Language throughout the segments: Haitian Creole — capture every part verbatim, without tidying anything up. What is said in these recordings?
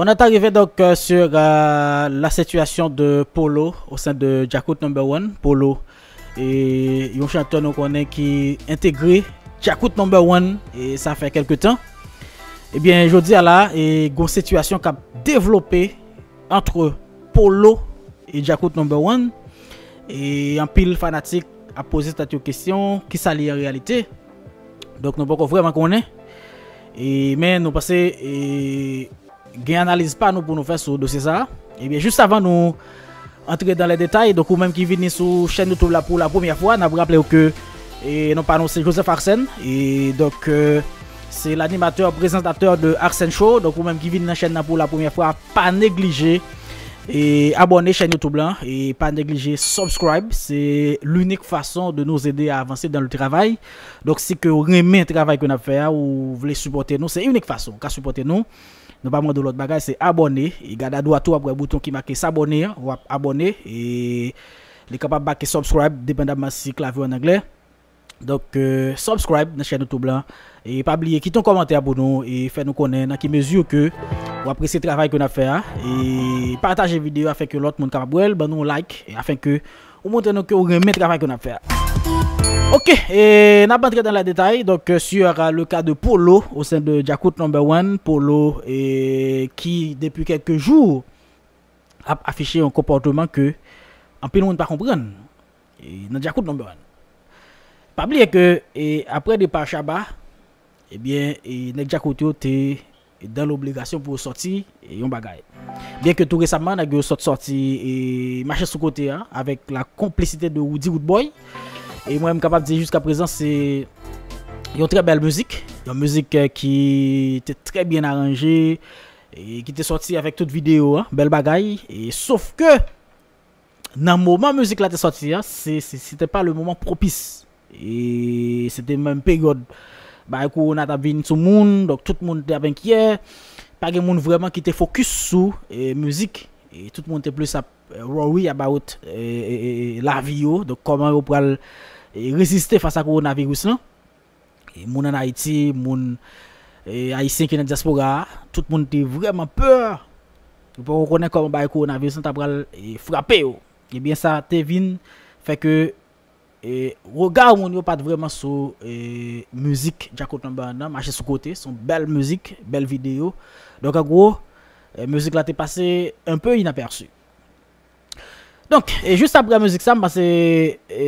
On est arrivé donc euh, sur euh, la situation de Polo au sein de Djakout Number One. Polo, e yon chantè nou konnen ki entegre Djakout Number One, e sa fè kèlke tan. Ebyen, jodi a la, e gon sitiyasyon k ap devlope ant Polo e Djakout Number One. E anpil fanatik ap poze tèt yo kesyon, kisa li an reyalite. Donk, nou poko vrèman konnen. E, men nou panse e, gen analiz pa nou pou nou fè sou dosye sa a. Ebyen, jis avan nou antre dan lè detay, donk ou menm ki vini sou chèn YouTube la pou la premyè fwa, n ap raple w ke e non pa nou se Joseph Arsène. E donk, euh, se l'animateur, présentateur de Arsène Show. Donk ou menm ki vin nan chèn nan pou la premyè fwa, pa neglije e abòne chèn YouTube lan e pa neglije subscribe. Se l'unique façon de nous aider à avancer dans le travail. Donk si ke w renmen travay ke n ap fè a, ou vle sipòte nou, se inik fason ou ka sipòte nou. Nou pa mande w lòt bagay, se abòne. E gade adwat ou, w ap wè bouton ki make s'abonner an, w ap abòne. E li kapab make subscribe, depandamman si klavye w an anglè. Donk, euh, subscribe nan chèn YouTube lan. E pa bliye kite yon kòmantè pou nou e fè nou konnen nan ki mezi ke w apresye travay ke n ap fè a. E pataje videyo afin ke lòt moun kapab wè l, ban nou yon like e afin ke ou montre nou ke ou renmen travay ke n ap fè a. Ok, e n ap antre dans les détails. Donc, euh, sur euh, le cas de Polo au sein de Djakout Number One. Polo, e, ki depi kèlke jou ap afiche yon konpòteman ke anpil moun pa konprann. E, nan Djakout Number One. Pa bliye ke e, apre depa Shabba, ebyen, e, nèg Djakout yo te dan lobligasyon pou yo sòti e, yon bagay. Byen ke tou resamman, nèg yo sot sòti e, Mache Sou Kote a, avèk la konplisite de Roody Roodboy. E mwen, m kapab di jiska prezan, se yon trè bèl mizik. Yon mizik eh, ki te trè byen aranje, e ki te sòti avèk tout videyo a, bèl bagay. E, sof ke, nan moman mizik la te sòti a, se, se, se te pa le moman pwopis. E se te menm peryòd bagay kowona t ap vin sou moun, donk tout moun te ap enkyè. Pa gen moun vrèman ki te fokis sou e, mizik. E tout moun te plis ap eh, worry about e, e, e, lavi yo. Donk kòman yo pral e, reziste fas a kowonaviris lan. E moun ann Ayiti, moun e, ayisyen ki nan dyaspora a, tout moun te vrèman pè. Yo poko konnen kòman bagay kowonaviris lan ta pral e, frape yo. Ebyen, sa te vin fè ke e, rega moun yo pa t vrèman sou e, mizik Djakout Number One nan, Mache Sou Kote, se yon bèl mizik, bèl videyo. Donk, an gwo, e, mizik la te pase un peu inaperçu. Donk, e jis apre mizik sa, m panse, e,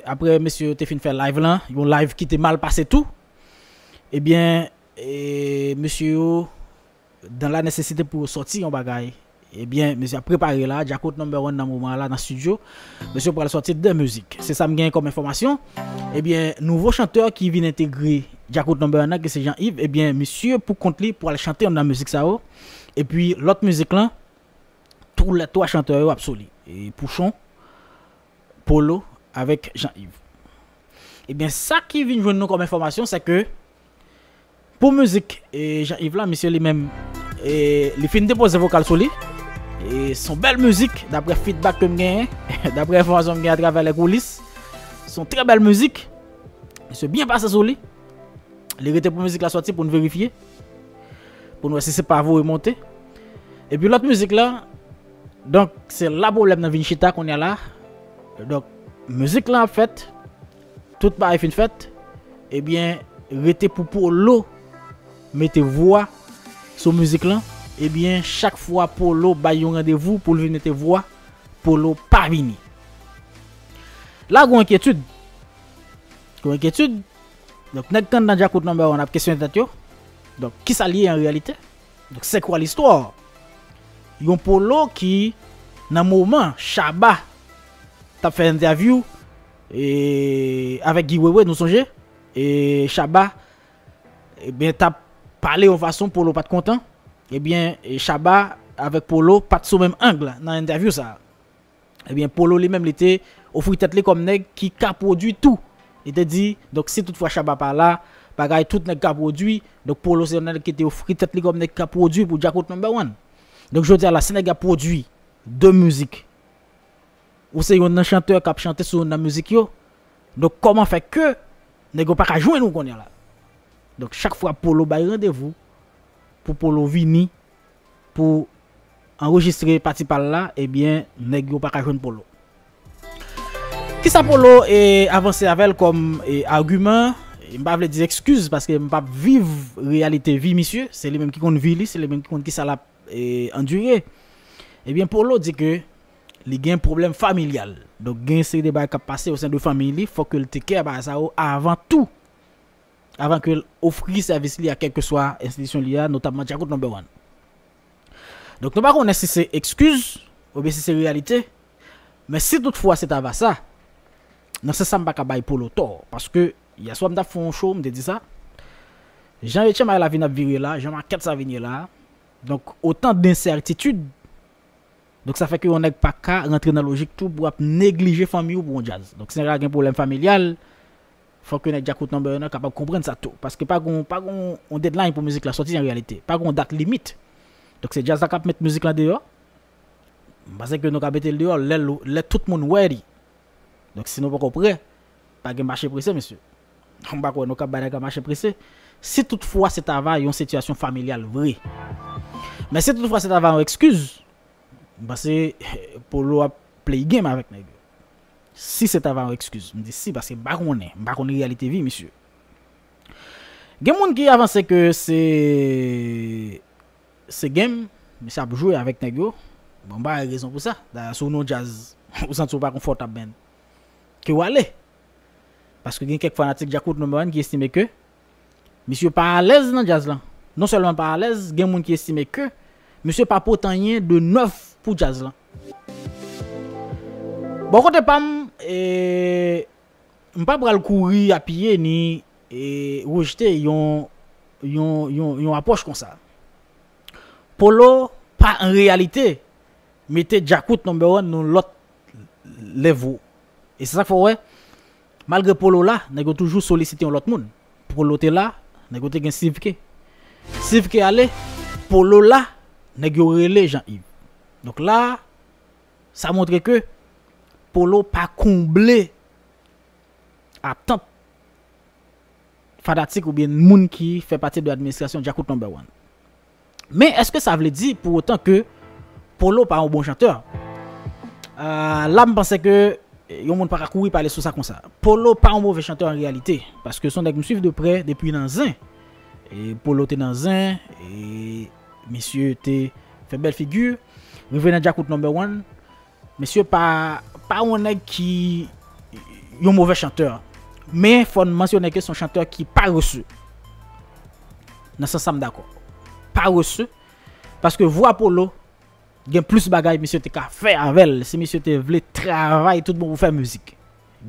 apre mesye yo te fin fè live lan, yon live ki te mal pase tou, ebyen, e, mesye yo, dans la nécessité pou yo sòti yon bagay, ebyen, mesye ap prepare la, Djakout Number One nan moman la, nan estidyo, mesye pral sòti de mizik. Se sa m gen kòm enfòmasyon. Ebyen, nouvo chantè ki vin entegre Djakout Number One nan, ki se Jean Yves, ebyen, misye pou kont li pral chante yon nan mizik sa yo. Epi, lòt mizik lan, tou lè twa chantè yo ap sou li. E Pouchon, Polo, avèk Jean Yves. Ebyen, sa ki vin jwenn nou kòm enfòmasyon, se ke pou mizik e Jean Yves la, misye li menm, e li fin depoze vokal sou li. E se yon bèl mizik, daprè feedback ke m genyen, daprè enfòmasyon m genyen atravè lè koulis. Se yon trè bèl mizik. Misye byen pase sou li. Li rete pou mizik la sòti pou n verifye. Pou n wè si se pa voye monte. Epi lòt mizik la, donk, se la pwoblèm nan vin chita kounye a la. Donk, mizik lan ap fèt, tout bagay fin fèt, ebyen, rete pou Polo mete vwa sou mizik lan. Ebyen, chak fwa Polo bay yon randevou pou l vin mete vwa, Polo pa vini. La, gon enkyetid. Gon enkyetid. Donk, nèg k anndan Djakout Number One ap kesyone tèt yo. Donk, kisa l ye an reyalite? Donk, c'est quoi l'histoire? Yon Polo ki, nan moman Shabba t ap fè entèvyou e, avèk Guy Wewe, nou sonje, e Shabba, ebyen, t ap pale yon fason Polo pa t kontan. Ebyen, e Shabba avèk Polo pa t sou menm ang nan entèvyou sa a. Ebyen, Polo li menm, li te ofri tèt li kòm nèg ki ka pwodui tou. Li te di, donk, si toutfwa Shabba pa la, bagay tout nèg ka pwodui. Donk, Polo se yon nèg ki te ofri tèt li kòm nèg ki ka pwodui pou Djakout Number One. Donk, jodi a la, si nèg ap pwodui de mizik, ou se youn nan chantè k ap chante sou youn nan mizik yo, donk, kòman fè ke nèg yo pa ka jwenn ou kounye a la? Donk, chak fwa Polo bay randevou pou Polo vini, pou anrejistre pati pa l la, ebyen, nèg yo pa ka jwenn Polo. Kisa Polo e avanse avè l kòm e agiman? M pa vle di ekskiz paske m p ap viv reyalite vi misye, se li menm ki konn vi li, se li menm ki konn kisa l ap e andire. Ebyen, Polo di ke li gen pwoblèm familyal. Donk, gen seri de bagay k ap pase o sen de fanmi li, fòk ke l tek kè a bagay sa yo avan tou. Avan ke l ofri sèvis li a kèlkeswa enstitisyon li a, notamman Djakout Number One. Donk, nou pa konnen si se ekskiz oubyen si se reyalite, men si toutfwa se ta va sa, nan sans sa m pa ka bay Polo tò, paske yèswa m t ap fè yon show, m te di sa, jan etye may la vin ap vire la, jan makèt sa vin ye la, donk, otan densètitid, donk, sa fè ke yon nèg pa ka rantre nan lojik tou pou ap neglije fanmi w pou yon djaz. Donk, si nèg la gen pwoblèm familyal, fòk ke nèg Djakout Number One nan kapab konprann sa tou. Paske pa gon, pa gon yon deadline pou mizik la sòti an reyalite. Pa gon dat limit. Donk, se djaz la k ap met mizik lan deyò. M panse ke nou ka mete l deyò lè, lè tout moun ready. Donk, si nou poko prè, pa gen mache prese, mesye. M pa kwè nou ka bay nèg la mache prese. Si toutfwa se ta va yon sitiyasyon familyal vre. Men si toutfwa se ta va yon ekskiz, m panse Polo ap play game avèk nèg yo. Si se ta va yon ekskiz, m di si, paske m pa konnen, m pa konn reyalite vi misye. Gen moun ki avanse ke se, se game, misye ap jwe avèk nèg yo. Bon, m pa wè rezon pou sa. Dayè, si w nan yon djaz, ou santi w pa konfòtab, men ke w ale. Paske gen kèk fanatik Djakout Number One ki estime ke misye pa alèz nan djaz lan. Non sèlman l pa alèz, gen moun ki estime ke misye pa pote anyen de nèf pou djaz lan. Bò kote pa m, e, m pa pral kouri apiye ni, e, rejte yon, yon, yon, yon apwòch konsa. Polo pa an reyalite mete Djakout Number One nan lòt level. E se sa k fè w wè, malgre Polo la, nèg yo toujou solisite yon lòt moun. Polo te la, nèg yo te gen Steve K. Steve K ale, Polo la, nèg yo rele Jean Yves. Donk la, sa montre ke Polo pa konble atant fanatik oubyen moun ki fè pati de administrasyon Djakout Number One. Men èske sa vle di pou otan ke Polo pa yon bon chantè? Euh, la, m panse ke yon moun pa ka kouri pale sou sa konsa. Polo pa yon move chantè an reyalite, paske se yon nèg m swiv de prè depi nan zen. E Polo te nan zen, e misye te fè bèl figi. Rive nan Djakout Number One, mesye pa, pa yon nèg ki yon move chantè. Men fò n mansyone ke se yon chantè ki parese. Nan sans sa m dakò. Parese. Paske vwa Polo, gen plis bagay misye te ka fè avè l. Si misye te vle travay tout bon pou fè mizik.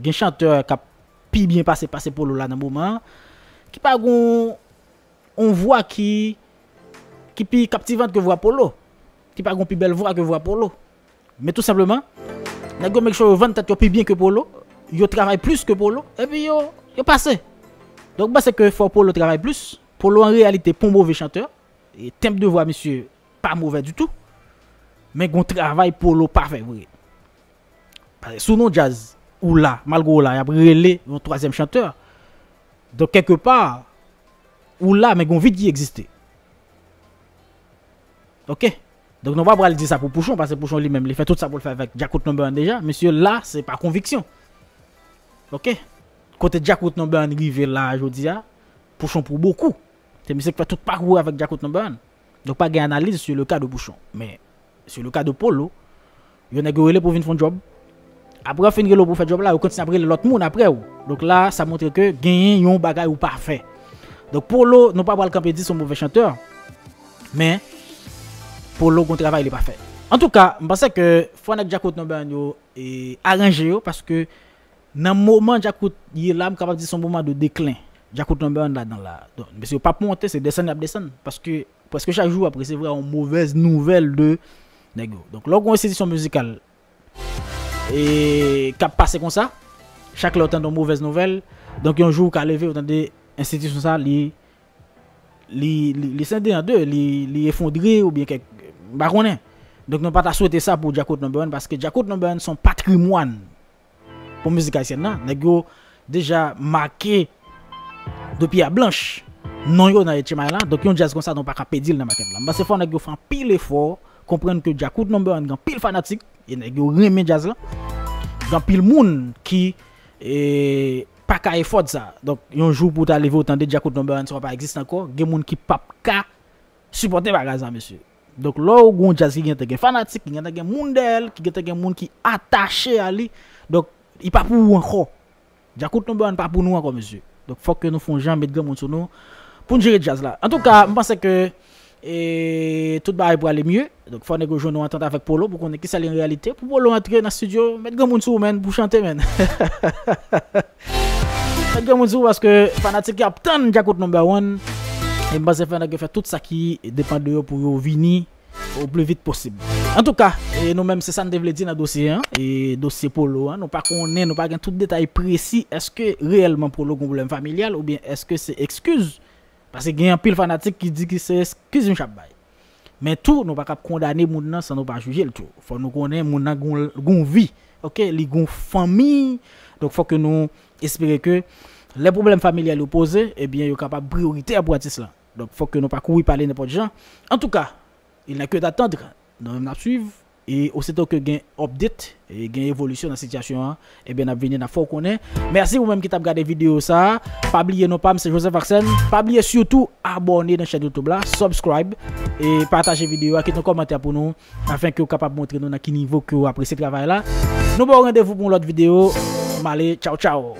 Gen chantè k ap pi byen pase, pase Polo la nan moman an, ki pa gon yon vwa ki, ki pi kaptivan ke vwa Polo, ki pa gon pi bèl vwa ke vwa Polo. Men tou senpleman, nèg yo make sure yo vann tèt yo pi byen ke Polo, yo travay plis ke Polo, epi yo, yo pase. Donk, m panse ke fò Polo travay plis. Polo, an reyalite, pa yon move chantè. E tenb de vwa misye pa move ditou. Men gon travay Polo pa fè vre. Paske si w nan djaz, ou la, malgre w la, y ap rele yon twazyèm chantè. Donk, kèlkepa, ou la, men gon vid ki egziste. Oke? Donk, nou pa pral di sa pou Pouchon, paske Pouchon li menm, li fè tout sa pou l fè avèk Djakout Number One deja. Misye la, se pa konviksyon. Oke? Kote Djakout Number One rive la, jodi a, Pouchon pour beaucoup. Se misye ki fè tout pakou avèk Djakout Number One. Donk, pa gen analiz sur le cas de Pouchon. Men, sur le cas de Polo, yo nèg yo rele pou vin fè yon djòb. Apre yo fin rele w pou fè djòb la, yo kontinye ap rele lòt moun apre w. Donk la, sa montre ke genyen yon bagay ou pa fè. Donk, Polo, nou pa pral kanpe di se yon move chantè. Men, Polo gon travay li pa fè. Antouka, m panse ke fò nèg Djakout Number One yo, e, aranje yo, paske nan moman Djakout ye la, m kapab di se yon moman de deklen. Djakout Number One ladan la. Donk, mesye yo p ap monte, se desann y ap desann. Paske prèske chak jou w ap resevwa yon movèz nouvèl de nèg yo. Donk, lè w gen yon enstitisyon mizikal, e, k ap pase konsa, chak lè w tande yon movèz nouvèl, donk yon jou w ka leve, w tande enstitisyon sa, li, li, li, li sende an de, li, li efondre oubyen kèk, m pa konnen. Donk, nou pa ta swete sa pou Djakout Number One, paske Djakout Number One se yon patrimwàn pou mizik ayisyèn nan. Nèg yo deja make de pye a blanch. non yo nan H M I la. Donk yon djaz konsa nou pa ka pèdi l nan makèt la. M panse fò nèg yo fè anpil efò, konprann ke Djakout Number One gen anpil fanatik, e nèg yo renmen djaz la. Gen anpil moun ki e, pa ka efòd sa. Donk yon jou pou w ta leve w tande Djakout Number One sa pa egziste ankò, gen moun ki p ap ka sipòte bagay sa, mesye. Donk lè w gon djaz ki gentan gen fanatik, ki gentan gen moun dèyè l, ki gentan gen moun ki atache a li, donk li pa pou ou ankò. Djakout Number One pa pou nou ankò, mesye. Donk fòk ke nou fè yon jan met granmoun sou nou pou n jere djaz la. Antouka, m panse ke e tout bagay pou ale mye. Donk fò nèg yo jwenn yon antant avèk Polo pou konnen kisa li an reyalite. Pou Polo antre nan estidyo, met granmoun sou ou, menn, pou chante, menn. Met granmoun sou ou paske fanatik yo ap tann Djakout Number One. E m panse fò nèg yo fè tout sa ki depann de yo pou yo vini o pli vit posib. Antouka, e nou menm se sa n te vle di nan dosye an, e dosye Polo an, nou pa konnen, nou pa gen tout detay presi, èske reyèlman Polo gen pwoblèm familyal oubyen èske se ekskiz? Paske gen anpil fanatik ki di ki se ekskiz misye ap bay. Men tou, nou pa ka ap kondane moun nan san nou pa jije l tou. Fò nou konnen moun nan gon, gon vi. Oke, li gon fanmi. Donk fòk ke nou espere ke lè pwoblèm familyal yo poze, ebyen yo kapab priyoritè pou atis la. Donk fòk ke nou pa kouri pale nenpòt jan. Antouka, il n'est que d'attendre. Nou menm n ap swiv. E osito ke gen update, e gen evolisyon nan sitiyasyon an, ebyen n ap vini, n ap fè w konnen. Mèsi ou menm ki t ap gade videyo sa a. Pa bliye non pa m se Joseph Arsène. Pa bliye sitou abòne nan chèn YouTube la, subscribe, e pataje videyo a, kite yon kòmantè pou nou, afin ke w kapab montre nou nan ki nivo ke w apresye travay la. Nou ba w randevou pou yon lòt videyo. M ale, tchaw tchaw.